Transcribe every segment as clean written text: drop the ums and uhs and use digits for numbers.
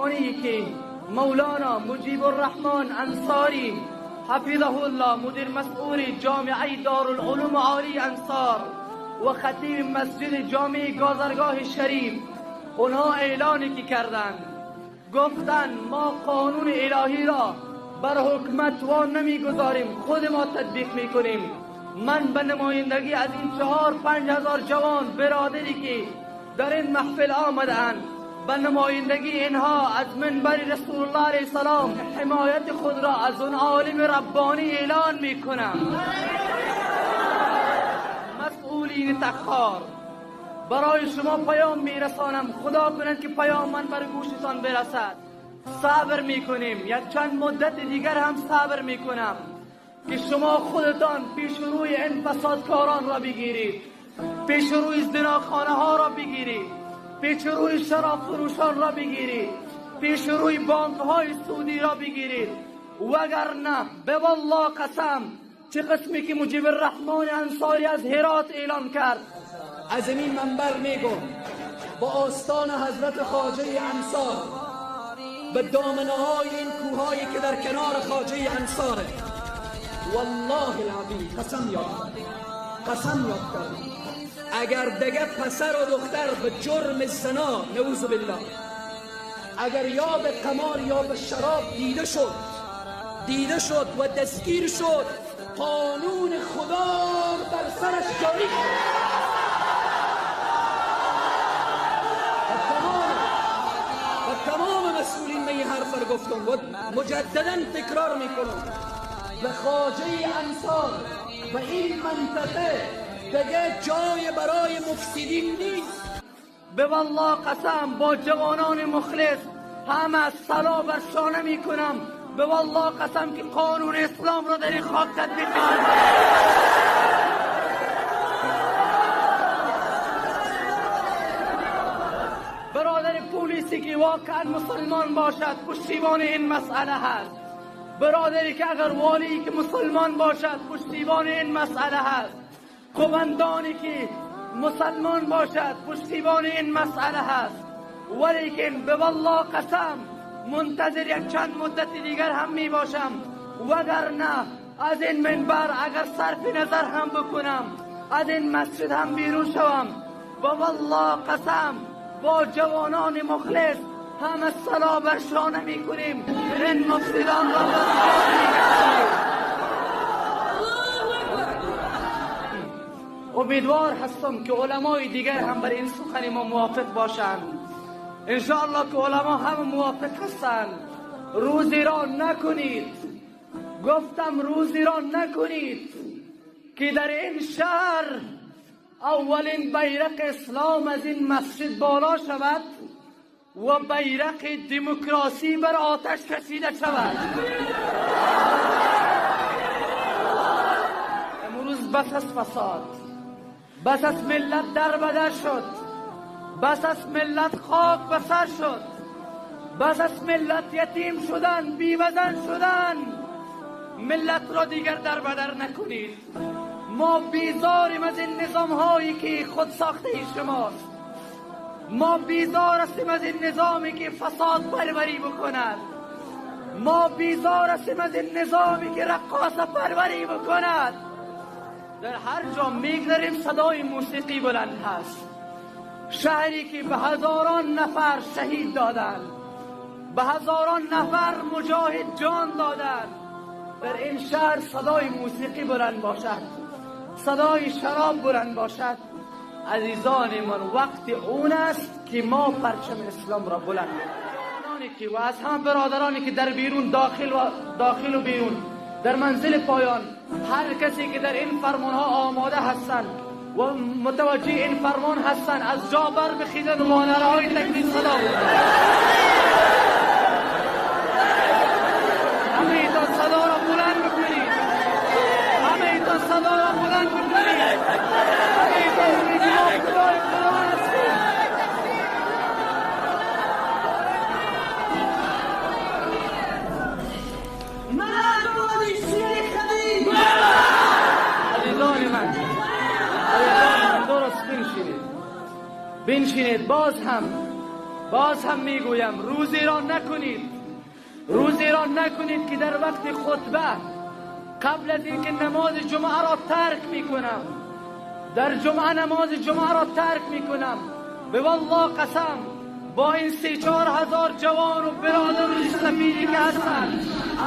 ربانی که مولانا مجیب الرحمن انصاری حفظه الله، مدیر مسئول جامعه دارالعلوم عالی انصار و خطیب مسجد جامع گازرگاه شریف، اونها اعلانی که کردند، گفتند ما قانون الهی را بر حکومت وا نمیگذاریم، خود ما تطبیق میکنیم. من به نمایندگی از این 4-5 هزار جوان برادری که در این محفل آمدند، به نمایندگی اینها از منبر رسول الله علیه السلام حمایت خود را از اون عالم ربانی اعلان میکنم. مسئولین تخار، برای شما پیام میرسانم، خدا کند که پیام من بر گوشتان برسد. صبر میکنیم، یک چند مدت دیگر هم صبر میکنم که شما خودتان پیش روی این فسادکاران را بگیرید، پیش روی زناخانه ها را بگیرید، پیش روی شراب فروشان را بگیرید، پیش روی بانک های سودی را بگیرید. وگرنه به والله قسم، چه قسمی که مجیب الرحمن انصاری از هرات اعلان کرد. از این منبر میگم با آستان حضرت خواجه انصار، به دامنه های این کوهایی که در کنار خواجه انصاره، والله العظیم قسم یاد کردم، قسم یاد کردم، اگر دگه پسر و دختر به جرم زنا، نعوذ بالله، اگر یا به قمار یا به شراب دیده شد، دیده شد و دستگیر شد، قانون خدا بر سرش جاری شد. و تمام مسئولین من این حرف رو گفتم و مجددا تکرار میکنم، و خواجه انصار و این منطقه دیگه جای برای مفسدین نیست. به والله قسم با جوانان مخلص همه صلا بر شانه میکنم، به والله قسم که قانون اسلام را در این خاک تطبیق میکنم. برادر پلیسی که واقعا مسلمان باشد پشتیبان این مسئله هست، برادری که اگر والی که مسلمان باشد پشتیبان این مسئله هست، قماندانی که مسلمان باشد پشتیبان این مسئله هست. ولیکن به والله قسم منتظر یک چند مدت دیگر هم می باشم، وگرنه از این منبر اگر صرف نظر هم بکنم، از این مسجد هم بیرون شوم، به والله قسم با جوانان مخلص همه صلا بر شانه می کنیم، این مفسدان را می‌کنیم. امیدوار هستم که علمای دیگر هم بر این سخن ما موافق باشند. انشاءالله که علما هم موافق هستند. روزی را نکنید، گفتم روزی را نکنید که در این شهر اولین بیرق اسلام از این مسجد بالا شود و بیرق دموکراسی بر آتش کشیده شود. امروز بس از فساد، بس از ملت در بدر شد، بس از ملت خاک به سر شد، بس از ملت یتیم شدن، بیوزن شدن. ملت را دیگر در بدر نکنید. ما بیزاریم از این نظام هایی که خود ساخته شماست. ما بیزار هستیم از این نظامی که فساد پروری بکند. ما بیزار هستیم از این نظامی که رقاص پروری بکند. در هر جا میگذریم صدای موسیقی بلند هست. شهری که به هزاران نفر شهید دادند، به هزاران نفر مجاهد جان دادند، در این شهر صدای موسیقی بلند باشد، صدای شراب بلند باشد. عزیزان من، وقت اون است که ما پرچم اسلام را بلند کنیم. و از هم برادرانی که در بیرون، داخل و بیرون، در منزل پایان، هر کسی که در این فرمان ها آماده هستند و متوجه این فرمان هستند، از جا بر بخیزند و با نعره‌های تکبیر صدا بزنند. همه ایتان صدا را بلند بکنید، همه ایتان صدا را بلند بکنید، همه ایتان بگید ما خدای خدا هستیم. عزیزان من، درست بنشینید، بنشینید. باز هم باز هم میگویم روزی را نکنید، روزی را نکنید که در وقت خطبه قبل از اینکه نماز جمعه را ترک میکنم، در جمعه نماز جمعه را ترک میکنم، به والله قسم با این 3-4 هزار جوان و برادر سفیدی که هستند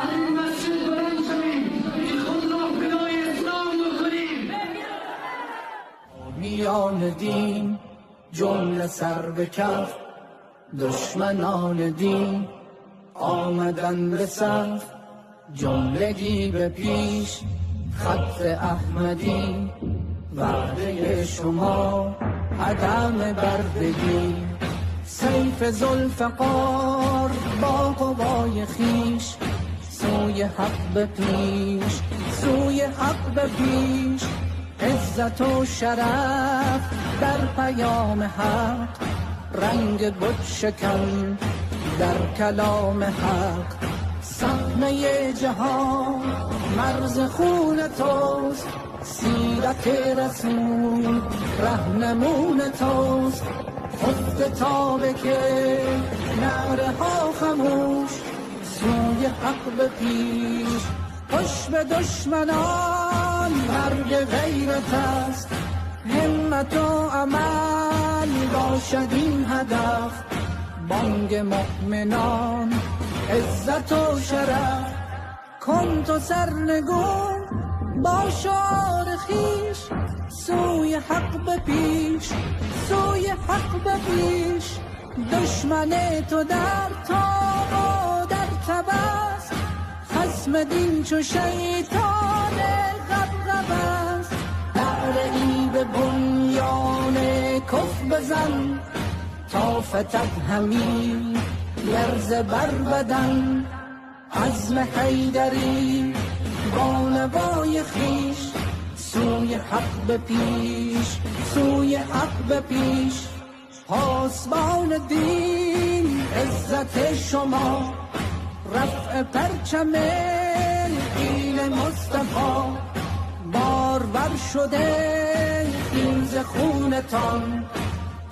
از این مسجد بلند شویم، خود را فدای اسلام بکنیم. میان دین جمله سر به کف، دشمنان دین آمدن به صف، جملگی به پیش خط احمدی، وعده شما عدم بردگی، سیف ذوالفقار با قوای خویش، سوی حق به پیش، سوی حق به پیش، عزت و شرف در پیام حق، رنگ بت شکن در کلام حق، صحنه جهان مرز خون توست، سیرت رسول رهنمون توست، خفته تا به که نعره ها خموش، سوی حق به پیش، خوش به دشمنان مرگ غیرت است، همت و عمل باشد این هدف، بانگ مؤمنان عزت و شرف، کن تو سرنگون با شعار خویش، سوی حق به پیش، سوی حق به پیش، دشمن تو در تاب و در تب است، خصم دین چو شیطان غبغب است، نعره ای به بنیان کفر بزن، تا فتد همی لرزه بر بدن، عزم حیدری با نوای خویش، سوی حق به پیش، سوی حق به پیش، پاسبان دین عزت شما، رفع پرچم دین مصطفی، بارور شده این ز خونتان،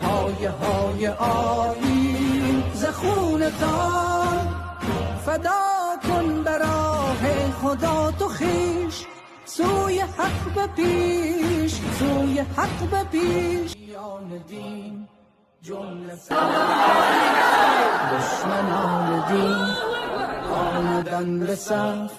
پایه های آیین ز خونتان، فدا کن به راه خدا تو خویش، سوی حق به پیش، سوی حق به پیش، دین جمله دشمنان دین آمدن به صف،